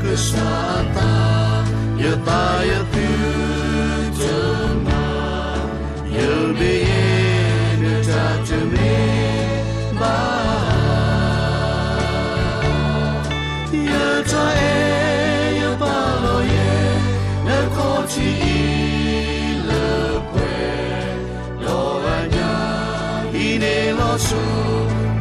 ကစၢ်အသး, ယသးယသုတမၤ, ယမ့ၢ်ယဲ နတၢ်တမ့ၢ်ဘၣ်. ယတၢ်အဲၣ်ယပာ်လီၤယဲ နခီၣ်ထံးအံၤလၢပှဲၤ, ဒီးအညၣ်အံၤန့ၣ်လီၤဆီ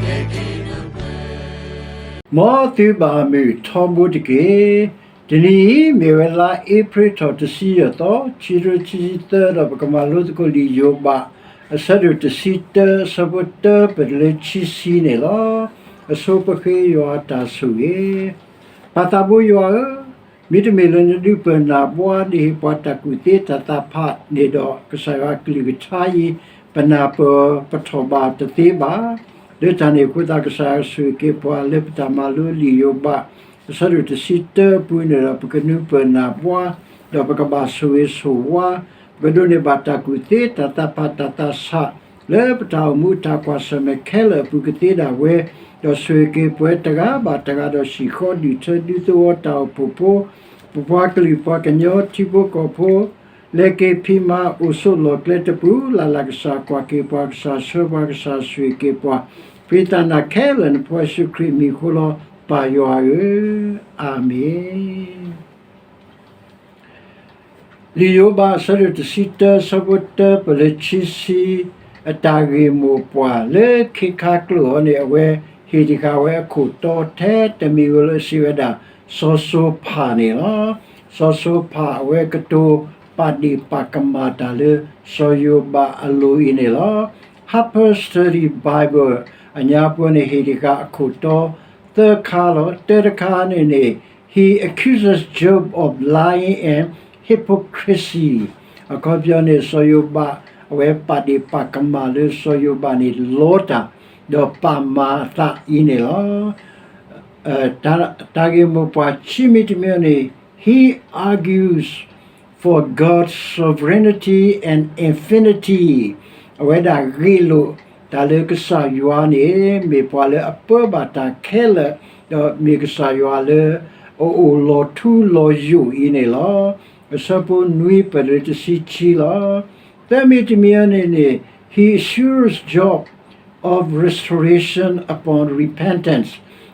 ကဲက့ၤနပှဲၤ မ်သုဘၣ်မုာ်ထီဘိတက့ၢ်. တနံၤအံၤ မ့ၢ်ဝဲလါအ့ဖြ့ၣ်ထီၣ်တဆံယဲၢ်သီ, ခံကထိခံဆံသၢ ဒီးပကမၤလိသကိးလံာ်ယိၤဘး အဆၢဒိၣ်တဆံတၢ အဆၢဖိတၢပၢၢ်တုၤလၢခံဆံန့ၣ်လီၤ. အဆိပဃ့ယွၤအတၢ်ဆိၣ်ဂ့ၤ. ပၢ်သးဘိယွၤဧၢ, မ့တမ့ၢ်လၢနဒုးပၢၢ်နၢ်ဘှါ ဒ်ဟ့ၣ်ပှၤတၢ်ကူၣ်သ့တၢ်သးဖးန့ၣ်ဒီး ကစၢ်ယွၤအကလုၢ်ကထါအံၤ ပနၢ်ပၢၢ်ပထီၣ်ဘၣ်တသ့ဘၣ်. လၢတၢ်န့ၣ်အဃိသတး ကစၢ်ယွၤဆိၣ်ဂ့ၤက့ၤပှၤလၢပတၢ်မၤလိလံာ်ယိၤဘး အဆၢဒိၣ်တဆံတၢအပူၤန့ၣ်ဒီး ပကနုာ်ပၢၢ်နၢ်ဘှါ, ဒီးပကဘၣ်ဆိၣ်ဂ့ၤဆိၣ်ဝါ, ပကဒိးန့ၢ်ဘၣ်တၢ်ကူၣ်သ့တၢ်သးဖးတၢ်သးဆး လၢပတၢ်အိၣ်မူတၢ်ကွၢ်ဆၢၣ်မဲာ်ခဲလၢာ်အပူၤကသ့ဒၣ်ဝဲ, ဒီးဆိၣ်ဂ့ၤက့ၤပှၤတဂၤဘၣ်တဂၤဒီး ဟံၣ်ဃီဒူၣ်ထၢဒူသဝီတၢ်အိၣ်ဖှိၣ်ဖိ, ပပှၤကလုာ်ပှၤကညီထံဖိကီၢ်ဖိ လဲၤက့ၤဖံးမၤအိၣ်ဆိးလီၢ်ကျဲတပူၤလၢ်လၢ် ကစၢ်ကွၢ်က့ၤပှၤ ကစၢ်ဆှၢပှၤ ကစၢ်ဆိၣ်ဂ့ၤက့ၤပှၤ, ပဃ့တၢ်နၤခဲလၢာ် နဖိယ့ၣ်ၡူးခရံာ်မံၤအဃိလီၤ ပၢ်ယွၤဧၢ, အၤမ့ၣ်. လံာ်ယိၤဘး အဆၢဒိၣ်တဆံတၢ အဆၢဖိတၢပၢၢ်လၢခံဆံ, အတၢ်ဂ့ၢ်မိၢ်ပှၢ်လၢခ့ခါကျိာ်အံၤန့ၣ် အဝဲဟ့ၣ်တဃာ်ဝဲအခိၣ်တီထဲတမံၤဧိၤလၢအစံးဝဲဒၣ် စီၤစိၤဖၣ်န့ၣ်လီၤ. စီၤစိၤဖၣ်အဝဲကတိၤပာ်ဒ့ၣ်ပာ်ကမၣ်တၢ်လၢစီၤယိၤဘးအလိၤအံၤန့ၣ်လီၤ. Harper Study Bible အညါပှဲၤန့ၣ် ဟ့ၣ်တဃာ်အခိၣ်တီသၢခါလီၤ. တၢတခါန့ၣ်န့ၣ် he accuses Job of lying and hypocrisy. အခီပညီန့ၣ် စီၤယိၤဘး အဝဲပာ်ဒ့ၣ်ပာ်ကမၣ်လၢစီၤယိၤဘးန့ၣ် လီတၢ် ဒီးပာ်မၤအသးအံၤန့ၣ်လီၤ. တၢ်ဂ့ၢ်မိၢ်ပှၢ်ခံမံၤတမံၤန့ၣ် he argues for God's sovereignty and infinity. အဝဲဒၣ်ဂ့ၢ်လိာ်တၢ်လၢကစၢ်ယွၤန့ၣ် မ့ၢ်ပှၤလၢအပၢဘၣ်တၢ်ခဲလၢာ်, ဒီးမ့ၢ်ကစၢ်ယွၤလၢ အအိၣ်လီၤထူလီၤယိာ်အံၤန့ၣ်လီၤ. အဆၢဖိနွံပၢၢ်တုၤတဆံခံလီၤ. သၢမံၤတမံၤန့ၣ်န့ၣ် he assures Job of restoration upon repentance.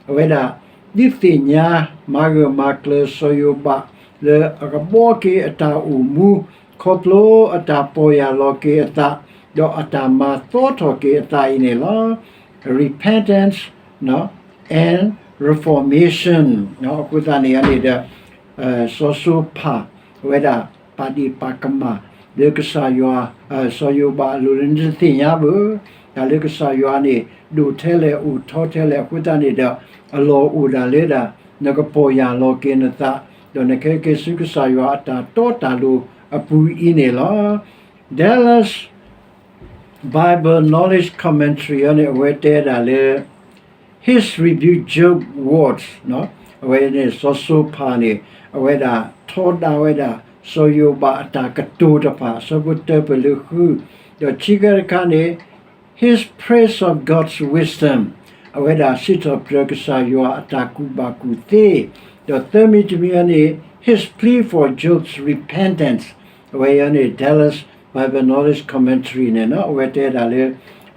အဝဲဒၣ် ဒုးသ့ၣ်ညါမၤဂၢၢ်မၤကျၢၤစီၤယိၤဘး လၢအကဘှီက့ၤအတၢ်အိၣ်မူ ခီဖျိအတၢ်ပီၢ်ယၢ်လီၤက့ၤအသး ဒီးအတၢ်မၤသီထီၣ်က့ၤအသးအံၤန့ၣ်လီၤ. Repentance and reformation. အဃိသတးန့ၣ်န့ၣ်ဒီး စီၤစိၤဖး အဝဲဒၣ်ပာ်ဒ့ၣ်ပာ်ကမၣ် လၢကစၢ်ယွၤ စီၤယိၤဘးအလိၤလၢ နတသ့ၣ်ညါဘၣ် တၢ်လၢကစၢ်ယွၤန့ၣ် ဒိၣ်ထဲလဲၣ်အိၣ်ထီထဲလဲၣ်အဃိသတးန့ၣ်ဒီး အလီၢ်အိၣ်ဒၣ်လၢဒၣ် နကပီၢ်ယၢ်လီၤက့ၤနသး ဒီးနကဟဲက့ၤဆူကစၢ်ယွၤအတၢ်တီတၢ်လိၤအပူၤအံၤန့ၣ်လီၤ. Dallas Bible Knowledge Commentary အံၤန့ၣ် အဝဲတဲဒၣ်လၢ his rebuke Job words အဝဲန့ၣ် စီၤစိၤဖးန့ၣ် အဝဲဒၣ်ထီဒါဝဲဒၣ် စီၤယိၤဘးအတၢ်ကတိၤတဖၣ် အဆၢဖိတၢပၢၢ်လၢဃု, ဒီးခံခါတခါန့ၣ် his praise of God's wisdom အဝဲဒၣ်စံးထီၣ်ပတြၢၤကစၢ်ယွၤအတၢ်ကူၣ်ဘၣ်ကူၣ်သ့, ဒီးသၢမံၤတမံၤအံၤန့ၣ် his plea for Job's repentance အဝဲအံၤန့ၣ် Dallas Bible Knowledge Commentary န့ၣ် အဝဲတဲဒၣ်လၢ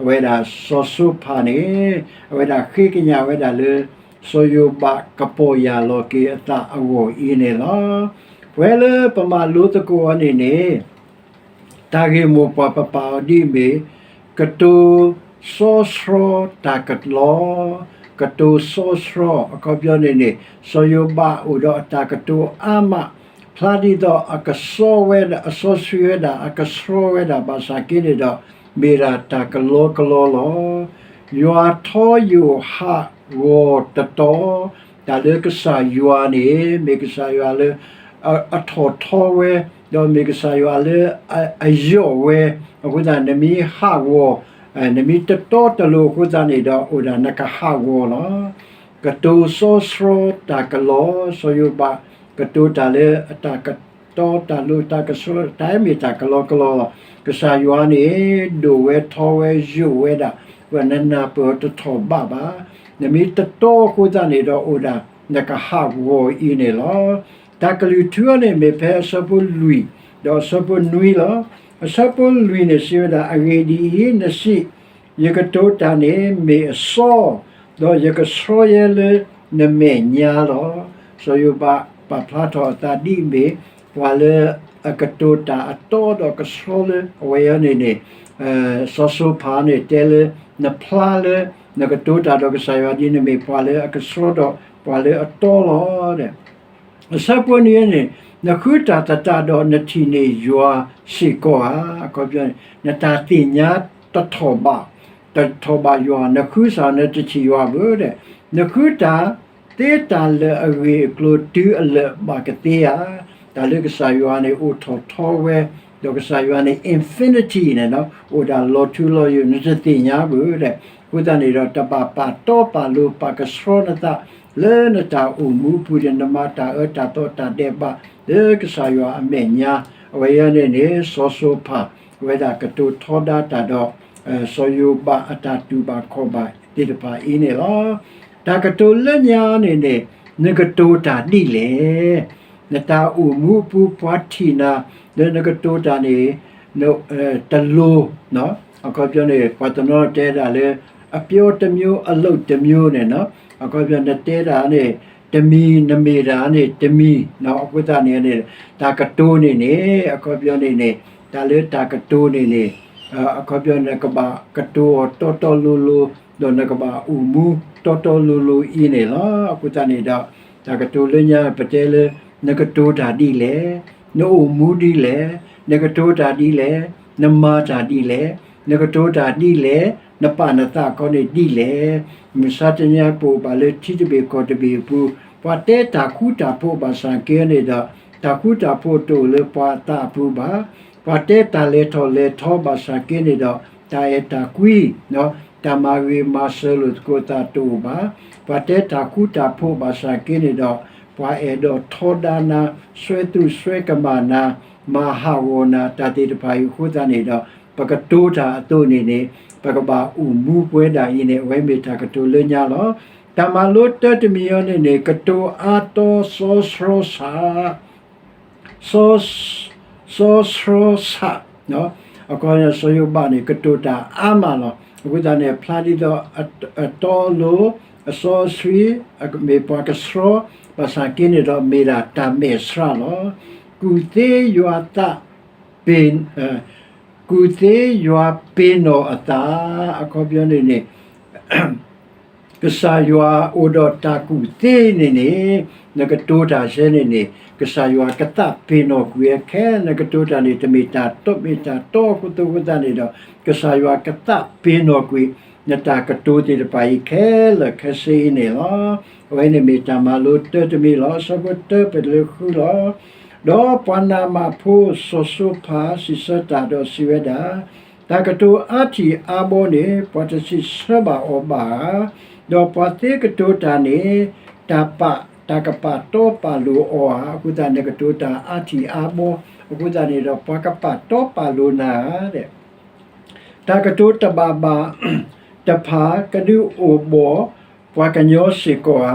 အဝဲဒၣ်စီၤစိၤဖးန့ၣ် အဝဲဒၣ်ဃ့ကညးဝဲဒၣ်လၢ စီၤယိၤဘးကပီၢ်ယၢ်လီၤက့ၤအသးအဂီၢ်အံၤန့ၣ်လီၤ. ပဝဲလၢပမၤလိသကိးအီၤန့ၣ်န့ၣ် တၢ်ဂ့ၢ်မိၢ်ပှၢ်ပပာ်အီၤဒ်အမ့ၢ် ကတိၤစီဆှံတၢ်ကလီ, ကတိၤစီဆှံ အခီပညီန့ၣ်န့ၣ် စီၤယိၤဘးအိၣ်ဒီးအတၢ်ကတိၤအါမး ဖျါဒ်သိးအကစီဝဲဒၣ် အစီဆှံဝဲဒၣ် အကဆှီဝဲဒၣ် ဘၣ်ဆၣ်က့န့ၣ်ဒီး မ့ၢ်ဒၣ်တၢ်ကလီကလီလီၤ. ယွၤထီယိာ်ဟးဂီၤတတီၤ, တၢ်လၢကစၢ်ယွၤန့ၣ် မ့ၢ်ကစၢ်ယွၤလၢ အထီၣ်ထီဝဲ, ဒီးမ့ၢ်ကစၢ်ယွၤလၢအယိာ်ဝဲ, အဃိသတး နမ့ၢ်ဟးဂီၤ နမ့ၢ်တတီတလိၤအဃိသတးန့ၣ်ဒီး အိၣ်ဒၣ်နကဟးဂီၤလီၤ. ကတိၤစီဆှံတၢ်ကလီ, စီၤယိၤဘး ကတိၤတၢ်လၢအတၢ်ကတီတၢ်လိၤ တၢ်ကဆှီ တၢ်မ့ၢ်တၢ်ကလီကလီလီၤ. ကစၢ်ယွၤန့ၣ် ဒိၣ်ဝဲထီဝဲယိာ်ဝဲဒၣ်, ပနနၢ်ပၢၢ်တထီၣ်ဘးဘၣ်. နမ့ၢ်တတီအဃိသတးန့ၣ်ဒီး အိၣ်ဒၣ် နကဟးဂီၤအံၤန့ၣ်လီၤ. တၢ်ကလုၢ်ထူန့ၣ်မ့ၢ်ဖဲအဆၢဖိလွံၢ် ဒီးအဆၢဖိနွံလီၤ. အဆၢဖိလွံၢ်န့ၣ်စံးဝဲဒၣ်, အဂ့ၢ်ဒ်အံၤ, နစံး, ယကတိၤတၢ်န့ၣ်မ့ၢ်အစီ, ဒီးယကဆှီယဲလၢနမဲာ်ညါလီၤ. စီၤယိၤဘးပာ်ဖျါထီၣ်အသးဒ်အမ့ၢ် ပှၤလၢအကတိၤတၢ်အတီဒီးကဆှီလၢအဝဲအံၤန့ၣ်န့ၣ်, စီၤစိၤဖးန့ၣ်တဲလၢ နဖျါလၢ နကတိၤတၢ်ဒီးကစၢ်ယွၤဒ်နမ့ၢ်ပှၤလၢအကဆှီဒီး ပှၤလၢအတီလီၤ. အဆၢဖိနွံန့ၣ်, နဃုတၢ်သတးဒီးနထံၣ်န့ၢ်ယွၤစ့ၢ်ကီးဧါ. အခီပညီန့ၣ် နတၢ်သ့ၣ်ညါတထီၣ်ဘး, တထီၣ်ဘးယွၤ, နဃုစ့ၢ်နတထံၣ်ယွၤဘၣ်ဒီး, နဃုတၢ်သ့တၢ်လၢာ်အဂ့ၢ်အကျိၤတုၤအလၢာ်ဘၣ်ကသ့ဧါ. တၢ်လၢကစၢ်ယွၤန့ၣ် အိၣ်ထီၣ်ထီဝဲ, ဒီးကစၢ်ယွၤန့ၣ် infinity န့ၣ် အိၣ်ဒၣ်လီၤထူလီၤယိာ် နတသ့ၣ်ညါဘၣ်ဒီး, အဃိသတးန့ၣ်ဒီး တဘၣ်ပာ်တီပာ်လိၤပာ်ကဆှီနသး လၢနတၢ်အိၣ်မူအပူၤန့ၣ် နမၤတၢ်အၢတၢ်သီတၢ်ဒဲးဘး လၢကစၢ်ယွၤအမဲာ်ညါ, အဝဲအံၤန့ၣ်န့ၣ် စီၤစိၤဖး အဝဲဒၣ်ကတိၤထီဒါတၢ်ဒီး စီၤယိၤဘးအတၢ်တူၢ်ဘၣ်ခီၣ်ဘၣ်သ့ၣ်တဖၣ်အံၤန့ၣ်လီၤ. တၢ်ကတိၤလၢညါန့ၣ်န့ၣ် နကတိၤတၢ်ဒ်လဲၣ်. နတၢ်အိၣ်မူအပူၤပှၤထံၣ်နၤ လၢနကတိၤတၢ်န့ၣ် တလိၤ, အခီပညီန့ၣ် ပှၤတနီၤတဲဒၣ်လၢ အပြောတစ်မျိုး အလုပ်တစ်မျိုး န့ၣ်, အခီပညီနတဲဒၣ်န့ၣ် တမံၤ နမ့ၢ်ဒၣ်န့ၣ် တမံၤ, အဃိသတးန့ၣ်န့ၣ် တၢ်ကတိၤန့ၣ်န့ၣ် အခီပညီန့ၣ်န့ၣ် တၢ်လၢတၢ်ကတိၤန့ၣ်န့ၣ် အခီပညီနကဘၣ်ကတိၤအီၤတီတီလိၤလိၤ ဒီးနကဘၣ်အိၣ်မူတီတီလိၤလိၤအံၤန့ၣ်လီၤ. အဃိသတးန့ၣ်ဒီး တၢ်ကတိၤလၢညါပတဲလၢ နကတိၤတၢ်ဒ်လဲၣ်, နအိၣ်မူဒ်လဲၣ်, နကတိၤတၢ်ဒ်လဲၣ်, နမၤတၢ်ဒ်လဲၣ်, နကတိၤတၢ်ဒ်လဲၣ်, နပာ်နသးခီန့ၣ်ဒ်လဲၣ်. မုၢ်ဆါတနံၤအံၤ ပအိၣ်ဘၣ်လၢထံတဘ့ၣ်ကီၢ်တဘ့ၣ်အပူၤ, ပှၤတဲတၢ်ဃူတၢ်ဖိးဘၣ်ဆၣ်က့န့ၣ်ဒီး တၢ်ဃူတၢ်ဖိးတအိၣ်လၢပှၤအသးအပူၤဘၣ်. ပှၤတဲတၢ်လဲၤထီၣ်လဲၤထီဘၣ်ဆၣ်က့န့ၣ်ဒီး တၢ်အဲၣ်တၢ်ကွံ, တၢ်မၤဂ့ၤမၤစၢၤလိာ်သကိးသးတအိၣ်ဘၣ်. ပှၤတဲတၢ်ဃူတၢ်ဖိးဘၣ်ဆၣ်က့န့ၣ်ဒီး ပှၤအဲၣ်ဒိးထီဒါနၤ, စွဲသူၣ်စွဲကမၣ်နၤ, မၤဟးဂီၤနၤ တၢ်သ့ၣ်တဖၣ်အံၤအဃိသတးန့ၣ်ဒီး ပကတိၤတၢ်အသိးန့ၣ်န့ၣ် ပကဘၣ်အိၣ်မူပဝဲဒၣ်အံၤန့ၣ် အဝဲမ့ၢ်တၢ်ကတိၤလၢညါလီၤ. တၢ်မၤလိတၢတမံၤအံၤန့ၣ်န့ၣ် ကတိၤအါတီစီဆှီဆး စီ စီဆှီဆး, အခီပညီ စီၤယိၤဘးန့ၣ် ကတိၤတၢ်အါမးလီၤ. အဃိသတးန့ၣ် ဖျါဒ်သိး အတီအလိၤ, အစီအဆှံ, မ့ၢ်ပှၤကဆှီ, ဘၣ်ဆၣ်က့န့ၣ်ဒီး မ့ၢ်ဒၣ်တၢ်မဲာ်ဆှးလီၤ. ကူၣ်သ့ယွၤသး ပ့ၤ, ကူၣ်သ့ယွၤပ့ၤနီၣ်အသး, အခီပညီန့ၣ်န့ၣ် ကစၢ်ယွၤအိၣ်ဒီးတၢ်ကူၣ်သ့န့ၣ်န့ၣ်, နကတိၤတၢ်စဲန့ၣ်န့ၣ် ကစၢ်ယွၤကသးပ့ၤနီၣ်ကွံာ်ဝဲခဲလၢာ်, နကတိၤတၢ်န့ၣ် တမ့ၢ်တၢ်တီ မ့ၢ်တၢ်တီအဃိသတးန့ၣ်ဒီး ကစၢ်ယွၤကသးပ့ၤနီၣ်ကွံာ် နတၢ်ကတိၤသ့ၣ်တဖၣ်အံၤခဲလၢာ်ခဲဆ့အံၤန့ၣ်လီၤ. အဝဲန့ၣ်မ့ၢ်တၢ်မၤလိတၢတမံၤလီၤ. အဆၢဖိတၢပတုၤလၢဃုလီၤ. ဒီးပှၤနၤမၣ်ဖိစီၤစိၤဖးစံးဆၢတၢ်ဒီးစံးဝဲဒၣ်, တၢ်ကတိၤအါထံၣ်အါဘီန့ၣ် ပှၤတစံးဆၢဘၣ်အီၤဘၣ်ဧါ. ဒီးပှၤသ့ကတိၤတၢ်န့ၣ် တၢ်ပာ်, တၢ်ကပာ်တီပာ်လိၤအီၤဧါ. အဃိသတး နကတိၤတၢ်အါထံၣ်အါဘီ အဃိသတးန့ၣ်ဒီး ပှၤကပာ်တီပာ်လိၤနၤဧါ. တၢ်ကတိၤတဘၣ်ဘၣ်တဖၣ် ကဒုးအိၣ်ဘီၣ်ပှၤကညီစ့ၢ်ကီးဧါ.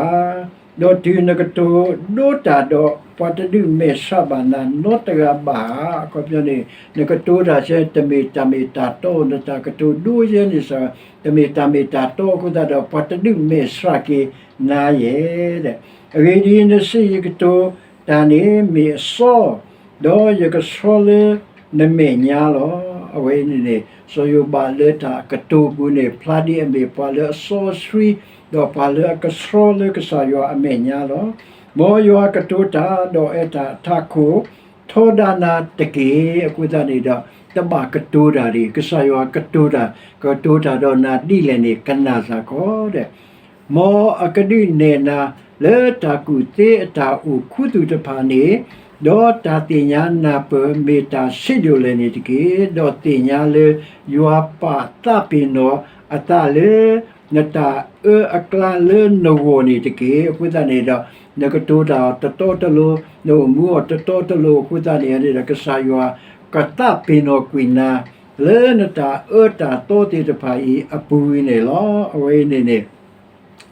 ဒီးတုၤနကတိၤဒိတၢ်ဒီး ပှၤတဒုးမဲာ်ဆှးဘၣ်နၤ နီတဂၤဘၣ်ဧါ. အခီပညီန့ၣ် နကတိၤတၢ်စဲ တမ့ၢ်တၢ်မ့ၢ်တၢ်တီ, နတၢ်ကတိၤဒိယဲန့ၣ်စ့ၢ် တမ့ၢ်တၢ်မ့ၢ်တၢ်တီအဃိသတးဒီး ပှၤတဒုးမဲာ်ဆှးက့ၤနၤယဲ. အဂ့ၢ်ဒ်အံၤ, နစံးယကတိၤတၢ်န့ၣ်မ့ၢ်အစီ ဒီးယကဆှီလၢနမဲာ်ညါလီၤ. အဝဲန့ၣ်န့ၣ် စီၤယိၤဘးလၢတၢ်ကတိၤပူၤန့ၣ် ဖျါဒ်အမ့ၢ်ပှၤလၢအစီအဆှံ, ဒီးပှၤလၢအကဆှီလၢကစၢ်ယွၤအမဲာ်ညါလီၤ. မ်ယွၤကတိၤတၢ်ဒီးအဲၣ်တၢ်အထးခိၣ် ထီဒါနၤတက့ၢ်. အဃိသတးန့ၣ်ဒီး တဘၣ်ကတိၤတၢ်ဒံး, ကစၢ်ယွၤကတိၤတၢ်, ကတိၤတၢ်ဒီးနၤဒ်လဲၣ်န့ၣ် ကနၣ်စ့ၢ်ကီးဒီး မ်အကဒုးနဲၣ်နၤ လၢတၢ်ကူၣ်သ့အတၢ်အိၣ်ခူသူၣ်တဖၣ်န့ၣ်, ဒီးတၢ်သ့ၣ်ညါနၢ်ပၢၢ်မ့ၢ်တၢ်ဆံးဒိၣ်လဲၣ်န့ၣ်တက့ၢ်. ဒီးသ့ၣ်ညါလၢယွၤပာ်သးပ့ၤနီၣ်အသးလၢ နတၢ်အၢအကျါလၢနဂီၢ်န့ၣ်တက့ၢ်. အဃိသတးန့ၣ်ဒီး နကတိၤတၢ်အီၤတတီတလိၤ, နအိၣ်မူအီၤတတီတလိၤအဃိသတးန့ၣ်န့ၣ်ဒီး ကစၢ်ယွၤကသးပ့ၤနီၣ်ကွံာ်နၤ လၢနတၢ်အၢတၢ်သီသ့ၣ်တဖၣ်အံၤအပူၤအံၤန့ၣ်လီၤ. အဝဲအံၤန့ၣ်န့ၣ်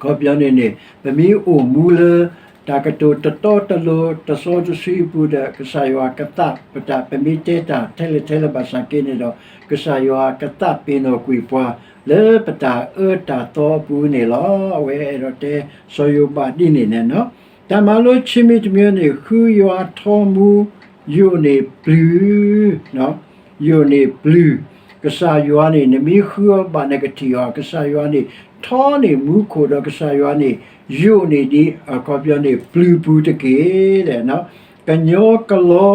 ခီပညီန့ၣ်န့ၣ် ပမ့ၢ်အိၣ်မူလၢ တၢ်ကတိၤတတီတလိၤ တစီတဆှံအပူၤဒီး ကစၢ်ယွၤကသးပတၢ် ပမ့ၢ်တဲတၢ်ထဲလဲၣ်ထဲလဲၣ်ဘၣ်ဆၣ်က့န့ၣ်ဒီး ကစၢ်ယွၤကသးပ့ၤနီၣ်ကွံာ်ပှၤ လၢပတၢ်အၢတၢ်သီအပူၤန့ၣ်လီၤ. အဝဲအဲၣ်ဒိးတဲ စီၤယိၤဘးဒ်န့ၣ်န့ၣ် တၢ်မၤလိခံမံၤတမံၤန့ၣ် ဃုယွၤထီမူ ယိာ်န့ၢ်ပျုၤ ယိာ်န့ၢ်ပျုၤ, ကစၢ်ယွၤန့ၣ် နမ့ၢ်ဃုအီၤဘၣ်နကထံၣ်အီၤ ကစၢ်ယွၤန့ၣ် ထီန့ၢ်မူခိၣ်ဒီးကစၢ်ယွၤန့ၣ် ယိာ်န့ၢ်ဒံး အခီပညီန့ၣ် ပျုၤပူၤတက့ၢ်. ကညီကလီ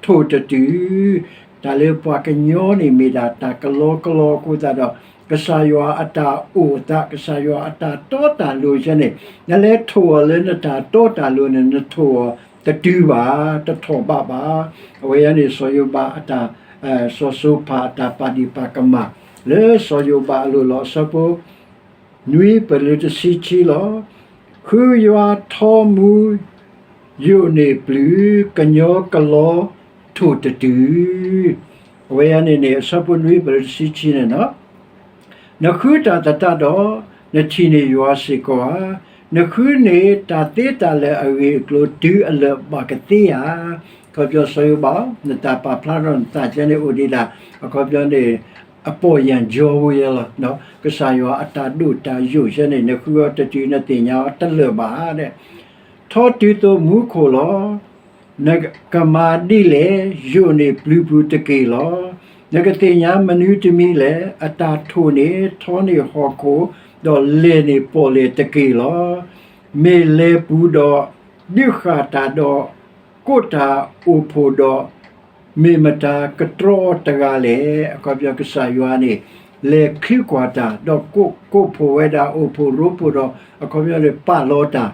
ထိၣ်တတုၤ, တၢ်လၢပှၤကညီန့ၣ် မ့ၢ်ဒၣ်တၢ်ကလီကလီအဃိသတးဒီး ကစၢ်ယွၤအတၢ်အိၣ်အသး ကစၢ်ယွၤအတၢ်တီတၢ်လိၤယဲန့ၣ် နလဲၤထိၣ်အီၤလၢနတၢ်တီတၢ်လိၤန့ၣ် နထိၣ်အီၤတတုၤဘၣ် တထီၣ်ဘးဘၣ်. အဝဲအံၤန့ၣ် စီၤယိၤဘးအတၢ် စီၤစိၤဖးအတၢ်ပာ်ဒံၣ်ပာ်ကမၣ် လၢစီၤယိၤဘးအလိၤလီၤ. အဆၢဖိ နွံပၢၢ်လၢတဆံခံလီၤ. ဃုယွၤထီမူ ယိာ်န့ၢ်ပျုၤ, ကညီကလီထိၣ်တတုၤ. အဝဲအံၤန့ၣ်န့ၣ် အဆၢဖိနွံပၢၢ်လၢတဆံခံန့ၣ်လီၤ. နဃုတၢ်သတးဒီး နထံၣ်န့ၢ်ယွၤစ့ၢ်ကီးဧါ. နဃုန့ၢ်တၢ်သ့တၢ်လၢာ်အဂ့ၢ်အကျိၤ တုၤအလၢာ်ဘၣ်ကသ့ဧါ. အခီပညီစီၤယိၤဘး နတၢ်ပာ်ဖျါထီၣ်နသးကဲန့ၣ်အိၣ်ဒံးဒၣ် အခီပညီန့ၣ် အပီၢ်ယၢ်ယီၤဝဲယဲလီၤ. ကစၢ်ယွၤအတၢ်ဒိၣ်တၢ်ယိာ်ယဲန့ၣ် နဃုအီၤတတုၤ နသ့ၣ်ညါအီၤတလၢာ်ဘၣ်. ထီတုၤသိးမူခိၣ်လီၤ. နကမၤဒ်လဲၣ် ယိာ်န့ၢ်ပျုၤပူၤတက့ၢ်လီၤ. နကသ့ၣ်ညါမနုၤတမံၤလဲၣ် အတၢ်ထိၣ်န့ၢ်ထီန့ၢ်ဟီၣ်ခိၣ် ဒီးလဲၤန့ၢ်ပီၣ်လဲၣ်တက့ၢ်လီၤ. မ့ၢ်လဲၤပူၤဒီး ဒုးဃၣ်တၢ်ဒီး ကိးတၢ်အိၣ်ဖှိၣ်ဒီး မ့ၢ်မတၤကတြီအီၤတဂၤလဲၣ်. အခီပညီကစၢ်ယွၤန့ၣ် လဲၤချုးကွၢ်တၢ် ဒီးကိးဖှိၣ်ဝဲဒၣ်အိၣ်ဖှိၣ်ရိဖှိၣ်ဒီး အခီပညီန့ၣ် ပာ်လီၤတၢ်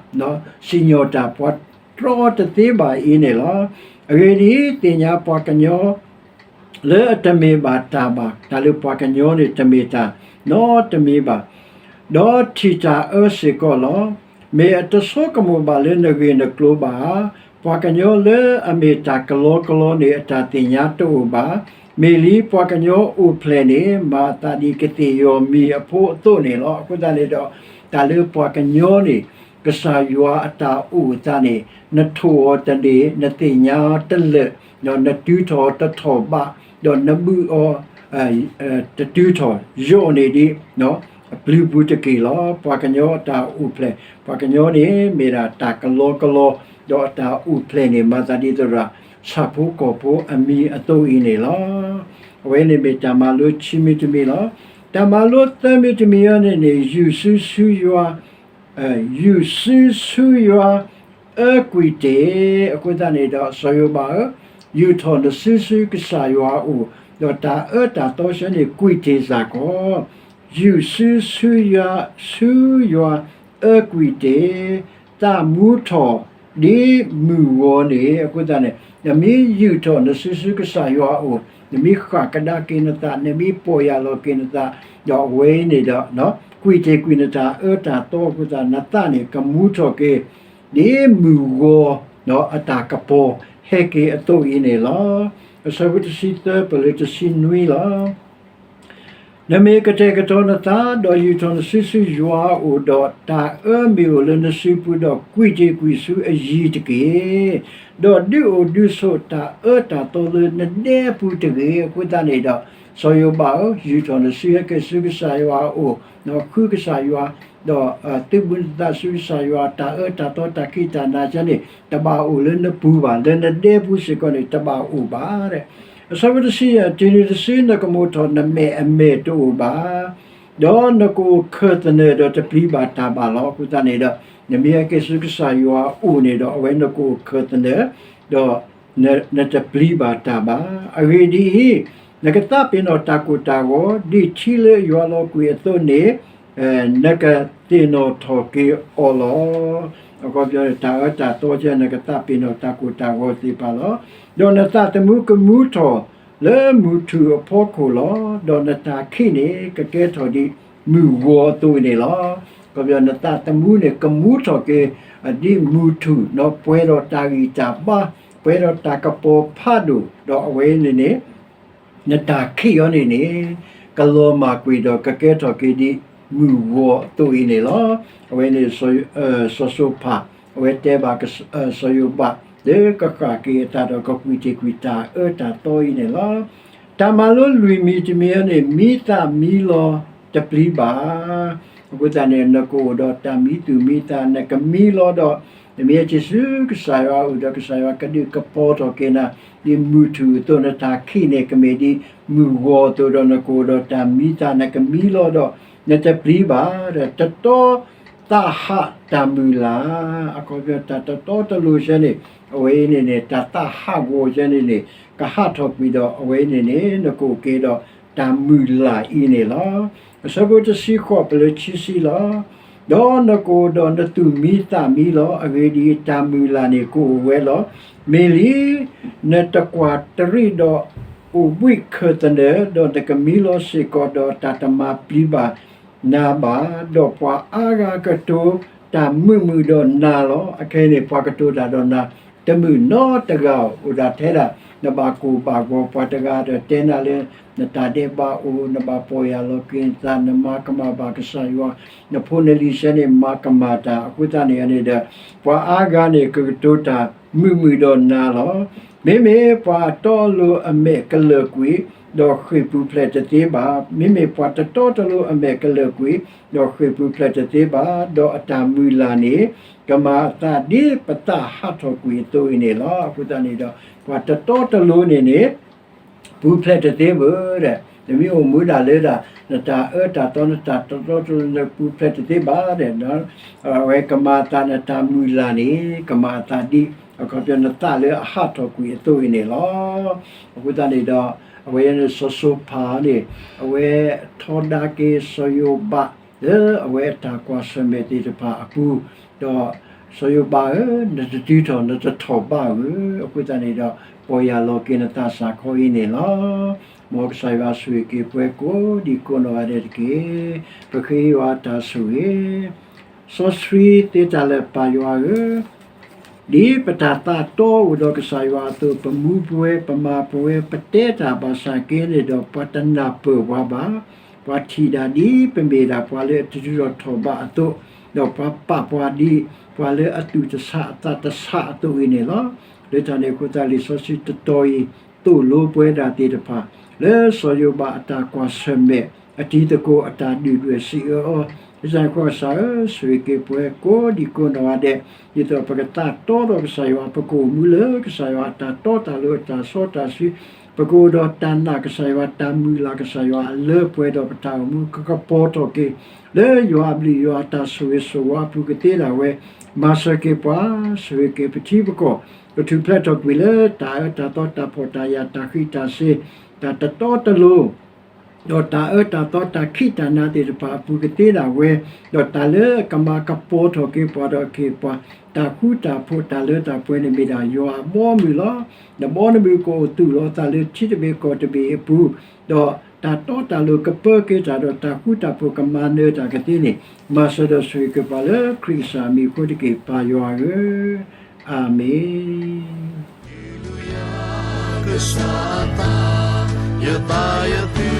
စံၣ်ညီၣ်တၢ် ပှၤတြီတသ့ဘၣ်အံၤန့ၣ်လီၤ. အဂ့ၢ်ဒ်အံၤ သ့ၣ်ညါပှၤကညီ လၢအတမ့ၢ်ဘၣ်တၢ်ဘၣ် တၢ်လၢပှၤကညီန့ၣ် တမ့ၢ်တၢ်နီတမံၤဘၣ် ဒီးထံၣ်တၢ်အၢစ့ၢ်ကီးလီၤ. မ့ၢ်အတဆိကမိၣ်ဘၣ်လၢနဂ့ၢ်နကျိၤဘၣ်ဧါ. ပှၤကညီလၢအမ့ၢ်တၢ်ကလီကလီန့ၣ် အတၢ်သ့ၣ်ညါတအိၣ်ဘၣ်. မ့ၢ်လံပှၤကညီအိၣ်ဖျဲၣ်န့ၣ် မၤအသးဒ်ကသ့ၣ်ယီၤမံၤအဖိအသိးန့ၣ်လီၤ. အဃိသတးန့ၣ်ဒီး တၢ်လၢပှၤကညီန့ၣ် ကစၢ်ယွၤအတၢ်အိၣ်အသးန့ၣ် နထိၣ်အီၤတန့ၢ် နသ့ၣ်ညါအီၤတလၢာ် ဒီးနတုၤထီၣ်တထီၣ်ဘး ဒီးနဘုးအီၤ တတုၤထီၣ် ယိာ်န့ၢ်ဒံး ပျုၤပူၤတက့ၢ်လီၤ. ပှၤကညီအတၢ်အိၣ်ဖျဲၣ် ပှၤကညီန့ၣ် မ့ၢ်ဒၣ်တၢ်ကလီကလီ ဒီးအတၢ်အိၣ်ဖျဲၣ်န့ၣ် မၤသးဒ်သိးဒီး ဆၣ်ဖိကီၢ်ဖိအမံၤအသိးအံၤန့ၣ်လီၤ. အဝဲန့ၣ်မ့ၢ်တၢ်မၤလိခံမံၤတမံၤလီၤ. တၢ်မၤလိသၢမံၤတမံၤအံၤန့ၣ်န့ၣ် ယူၢ်စုဆူယွၤ ယူၢ်စုဆူယွၤ အၢကွံာ်တ့ၢ်. အဃိသတးန့ၣ်ဒီး စီၤယိၤဘးဧၢ, ယူၢ်ထီၣ်နစုဆူကစၢ်ယွၤအအိၣ်, ဒီးတၢ်အၢတၢ်သီဆၢန့ၣ် ကွံာ်တ့ၢ်စ့ၢ်ကီး, ယူၢ်စုဆူယွၤ ဆူယွၤ အၢကွံာ်တ့ၢ်, သးမူထီၣ်ဒ်မုၢ်ဂီၤန့ၣ်. အဃိသတးန့ၣ် နမ့ၢ်ယူၢ်ထီၣ်နစုဆူကစၢ်ယွၤအအိၣ်, နမ့ၢ်ဃၣ်ကဒါက့ၤနသး, နမ့ၢ်ပီၢ်ယၢ်လီၤက့ၤနသး, ဒီးအဝဲအံၤန့ၣ်ဒီး ကွံာ်တ့ၢ်ကွံာ်နတၢ်အၢတၢ်သီအဃိသတး နသးန့ၣ် ကမူထီၣ်က့ၤ ဒ်မုၢ်ဂီၤ အတၢ်ကပီၤဟဲက့ၤအသိးအံၤန့ၣ်လီၤ. အဆၢဖိတဆံသၢ ပလၢတဆံနွံလီၤ. နမ့ၢ်ကတဲာ်ကတီၤနသး, ဒီးယူၢ်ထီၣ်နစုဆူယွၤအအိၣ်, ဒီးတၢ်အၢမ့ၢ်အိၣ်လၢနစုပူၤ, ဒီးကွံာ်တ့ၢ်ကွံာ်ဆူအယံၤတက့ၢ်. ဒီးဒုးအိၣ်ဒုးဆိးတၢ်အၢတၢ်သီလၢနဒဲပူၤတဂ့ၤ. အဃိသတးန့ၣ်ဒီး စီၤယိၤဘးဧၢ, ယူၢ်ထီၣ်နစုဟဲက့ၤဆူကစၢ်ယွၤအအိၣ်, ဒီးဃုကစၢ်ယွၤ, ဒီးသုးဘူးနသးဆူကစၢ်ယွၤ, တၢ်အၢတၢ်သီတၢ်ခံးတၢ်နၤကဲန့ၣ် တဘၣ်အိၣ်လၢနပူၤဘၣ်, လၢနဒဲပူၤစ့ၢ်ကီးန့ၣ် တဘၣ်အိၣ်ဘၣ်. အဆၢဖိတဆံယဲၢ်, တုၤနုၤတစုနကမိၣ်ထီၣ်နမဲာ်အမဲာ်တအိၣ်ဘၣ်, ဒီးနကအိၣ်ခၢၣ်သနၢၣ်ဒီးတပျံၤဘၣ်တၢ်ဘၣ်လီၤ. အဃိသတးန့ၣ်ဒီး နမ့ၢ်ဟဲက့ၤဆူကစၢ်ယွၤအအိၣ်န့ၣ်ဒီး အဝဲနကအိၣ်ခၢၣ်သနၢၣ်, ဒီးနတပျံၤဘၣ်တၢ်ဘၣ်. အဂ့ၢ်ဒ်အံၤ, နကသးပ့ၤနီၣ်တၢ်ကိၢ်တၢ်ဂီၤ, ဒ်ထံလၢယွၤလီၤကွံာ်အသိးန့ၣ် နကသ့ၣ်နီၣ်ထီၣ်က့ၤအီၤလီၤ. အခီပညီန့ၣ် တၢ်အၢတၢ်သီကဲ နကသးပ့ၤနီၣ်တၢ်ကိၢ်တၢ်ဂီၤသ့ၣ်တဖၣ်လီၤ. ဒီးနသးသမူကမူထီၣ်လၢမုၢ်ထူၣ်အဖီခိၣ်လီၤ. ဒီးနတၢ်ခံးန့ၣ် ကကဲထီၣ်ဒ်မုၢ်ဂီၤအသိးန့ၣ်လီၤ. အခီပညီ နသးသမူန့ၣ် ကမူထီၣ်က့ၤ ဒ်မုၢ်ထူၣ်, ပှဲၤဒီးတၢ်ဂံၢ်တၢ်ဘါ, ပှဲၤဒီးတၢ်ကပီၤဖးဒိၣ်, ဒီးအဝဲန့ၣ်န့ၣ် နတၢ်ခံးအီၤန့ၣ်န့ၣ် ကလီၤမၢ်ကွံာ်ဒီးကကဲထီၣ်က့ၤဒ် မုၢ်ဂီၤအသိးအံၤန့ၣ်လီၤ. အဝဲန့ၣ် စီၤစိၤဖး အဝဲတဲဘၣ်စီၤယိၤဘး လၢကဃၣ်က့ၤအတၢ်ဒီးကကွံာ်တ့ၢ်ကွံာ်တၢ်အၢတၢ်သီအံၤန့ၣ်လီၤ. တၢ်မၤလိလွံၢ်မံၤတမံၤအံၤန့ၣ် မံသးမံလီၤတပျံၤဘၣ်. အဃိသတးန့ၣ် နကအိၣ်ဒီးတၢ်မံသူၣ်မံသး နကမံလီၤဒီး နမ့ၢ်ဟဲက့ၤဆူကစၢ်ယွၤအအိၣ်ဒီး ကစၢ်ယွၤကဒုးကပီၤထီၣ်က့ၤနၤ ဒ်မုၢ်ထူၣ်အသိး နတၢ်ခံးန့ၣ် ကမ့ၢ်ဒ်မုၢ်ဂီၤအသိးဒီး နကအိၣ်ဒီးတၢ်မံသး နကမံလီၤဒီး နတပျံၤဘၣ်. ဒီးတတီသးဟးတၢ်မုၢ်လၢ် အခီပညီတၢ်တတီတလိၤဆဲန့ၣ် အဝဲအံၤန့ၣ်န့ၣ် တၢ်သးဟးဂီၤဆဲန့ၣ်န့ၣ် ကဟးထီၣ်ကွံာ်ဒီး အဝဲအံၤန့ၣ်န့ၣ် နကအိၣ်က့ၤဒီးတၢ်မုၢ်လၢ်အံၤန့ၣ်လီၤ. အဆၢဖိတဆံဃိး ပလၢခံဆံလီၤ. ဒီးနကအိၣ်ဒီးနသူၣ်မံသးမံလီၤ. အဂ့ၢ်ဒ်အံၤ, တၢ်မုၢ်လၢ်န့ၣ်ကအိၣ်ဝဲလီၤ. မ့ၢ်လံ, နတကွၢ်တရံးဒီးအိၣ်ဘှံးခၢၣ်သနၢၣ်, ဒီးနကမံလီၤစ့ၢ်ကီးဒီးတၢ်တမၤပျံၤဘၣ်နၤဘၣ်, ဒီးပှၤအါဂၤကတိၤတၢ်မုာ်မုာ်ဒီးနၤလီၤ. အခဲအံၤန့ၣ် ပှၤကတိၤတၢ်ဒီးနၤ တမုာ်နီတဂၤ, အိၣ်ဒၣ်ထဲဒၣ် နဘၣ်ကိၢ်ဘၣ်ဂီၤ, ပှၤတဂၤဒီးတဲနၤလၢ နတၢ်ဒဲးဘးအိၣ်, နဘၣ်ပီၢ်ယၢ်လီၤက့ၤနသး, နမၤကမၣ်ဘၣ်ကစၢ်ယွၤ, နဖိနလံၤဆဲန့ၣ် မၤကမၣ်တၢ်. အဃိသတးန့ၣ်န့ၣ်ဒီး ပှၤအါဂၤန့ၣ် ကကတိၤတၢ်မုာ်မုာ်ဒီးနၤလီၤ. မ့မ့ၢ်ပှၤအတီအလိၤအမဲာ်ကလၢာ်ကွံာ်, ဒီးဃ့ၢ်ပူၤဖျဲးတသ့ဘၣ်. မ့မ့ၢ်ပှၤတတီတလိၤအမဲာ်ကလၢာ်ကွံာ်, ဒီးဃ့ၢ်ပူၤဖျဲးတသ့ဘၣ်, ဒီးအတၢ်မုၢ်လၢ်န့ၣ် ကမၤအသးဒ်ပသးဟးထီၣ်ကွံာ်အသိးအံၤန့ၣ်လီၤ. အဃိသတးန့ၣ်ဒီး ပှၤတတီတလိၤန့ၣ်န့ၣ် ပူၤဖျဲးတသ့ဘၣ်ဒီး နမ့ၢ်အိၣ်မူဒၣ်လၢဒၣ် နတၢ်အၢတၢ်သီ နတၢ်တတီတလိၤ နပူၤဖျဲးတသ့ဘၣ်ဒီး အဝဲကမၤအသး နတၢ်မုၢ်လၢ်န့ၣ် ကမၤအသးဒ် အခီပညီနသးလၢအဟးထီၣ်ကွံာ်အသိးအံၤန့ၣ်လီၤ. အဃိသတးန့ၣ်ဒီး အဝဲန့ၣ်စီၤစိၤဖးန့ၣ် အဝဲထီဒါက့ၤစီၤယိၤဘး လၢအဝဲအတၢ်ကွၢ်ဆၢၣ်မဲာ်သ့ၣ်တဖၣ်အပူၤ, ဒီးစီၤယိၤဘးဧၢ, နတတုၤထီၣ် နတထီၣ်ဘးဧၢ, အဃိသတးန့ၣ်ဒီး ပီၢ်ယၢ်လီၤက့ၤနသးစၢ်ခီအံၤန့ၣ်လီၤ. မ်ကစၢ်ယွၤဆိၣ်ဂ့ၤက့ၤပှၤကိးဒံကိးနီၢ်ဂၤဒဲးတက့ၢ်. ပဃ့ယွၤအတၢ်ဆိၣ်ဂ့ၤ စီဆှံသ့တၢ်လၢပၢ်ယွၤဧၢ, ဒ်ပတၢ်သးတီအိၣ်ဒီးကစၢ်ယွၤအသိး ပမူပဝဲ ပမၤပဝဲ ပတဲတၢ်ဘၣ်ဆၣ်က့န့ၣ်ဒီး ပှၤတနၢ်ပၢၢ်ပှၤဘၣ်. ပှၤထံၣ်ဒၣ်ဒ်ပမ့ၢ်ဒၣ်ပှၤလၢအတတုၤထီၣ်ထီၣ်ဘးအသိး, ဒီးပှၤပာ်ပှၤဒ်ပှၤလၢအသူၣ်တဆးအသးတဆးအသိးအံၤန့ၣ်လီၤ. လၢတၢ်န့ၣ်အဃိသတး လံာ်စီဆှံတတီၤအံၤ သိၣ်လိပှၤဒၣ်သ့ၣ်တဖၣ် လၢစီၤယိၤဘးအတၢ်ကွၢ်ဆၢၣ်မဲာ် အတံၤသကိးအတၢ်ဒုၣ်ဒွဲၣ်စံးအၢအီၤ, ကစၢ်ယွၤကစၢ်ဧၢ, ဆိၣ်ဂ့ၤက့ၤပှၤကိးဒံကိးနီၢ်ဂၤဒဲး, ဒ်သိးပကသးတီဒီးကစၢ်ယွၤ, ပကအိၣ်မူလၢကစၢ်ယွၤအတၢ်တီတၢ်လိၤအတၢ်စီတၢ်ဆှံ, ပကအိၣ်ဒီးတၢ်နာ်ကစၢ်ယွၤ, တၢ်မုၢ်လၢ်ကစၢ်ယွၤအလၢပှဲၤဒီးပတၢ်အိၣ်မူ ကကပီၤထီၣ်က့ၤ လၢယွၤအဘျုးယွၤအတၢ်ဆိၣ်ဂ့ၤဆိၣ်ဝါအပူၤကသ့ဒၣ်ဝဲ, မၤစၢၤက့ၤပှၤ, ဆိၣ်ဂ့ၤက့ၤပထံပကီၢ်, ကထူၣ်ဖျဲးထီၣ်ကွံာ်လၢတၢ်အၢတၢ်သီတၢ်ဖှီၣ်တၢ်ယာ် တၢ်ဃံးတၢ်စ့ၤ, တၢ်တတီတလိၤ ဒီးတၢ်အၢတၢ်သီတၢ်ခံးတၢ်နၤသ့ၣ်တဖၣ်အပူၤကသ့ဒၣ်ဝဲ, ဒီးတၢ်လၢအကမၤကပီၤထီၣ်က့ၤပှၤဒီးက့ၤပှၤ, တၢ်ဃူတၢ်ဖိးတၢ်လၢတၢ်ပှဲၤန့ၣ်မ့ၢ်ဒၣ်ယွၤအဘီအမုၢ်လီၤ. နဘီနမုၢ်ကအိၣ်သူၣ်လီၤသးလၢထံတဘ့ၣ်ကီၢ်တဘ့ၣ်အပူၤ, ဒီးတၢ်တီတၢ်လိၤကပၢက့ၤတၢ်ဒီး တၢ်ဃူတၢ်ဖိးကမၤနၢၤတၢ်ကသ့န့ၣ်, မၤစၢၤဒီးဆိၣ်ဂ့ၤက့ၤပှၤလၢခရံာ်ကစၢ်အမံၤအဃိတက့ၢ် ပၢ်ယွၤဧၢ, အၤမ့ၣ်.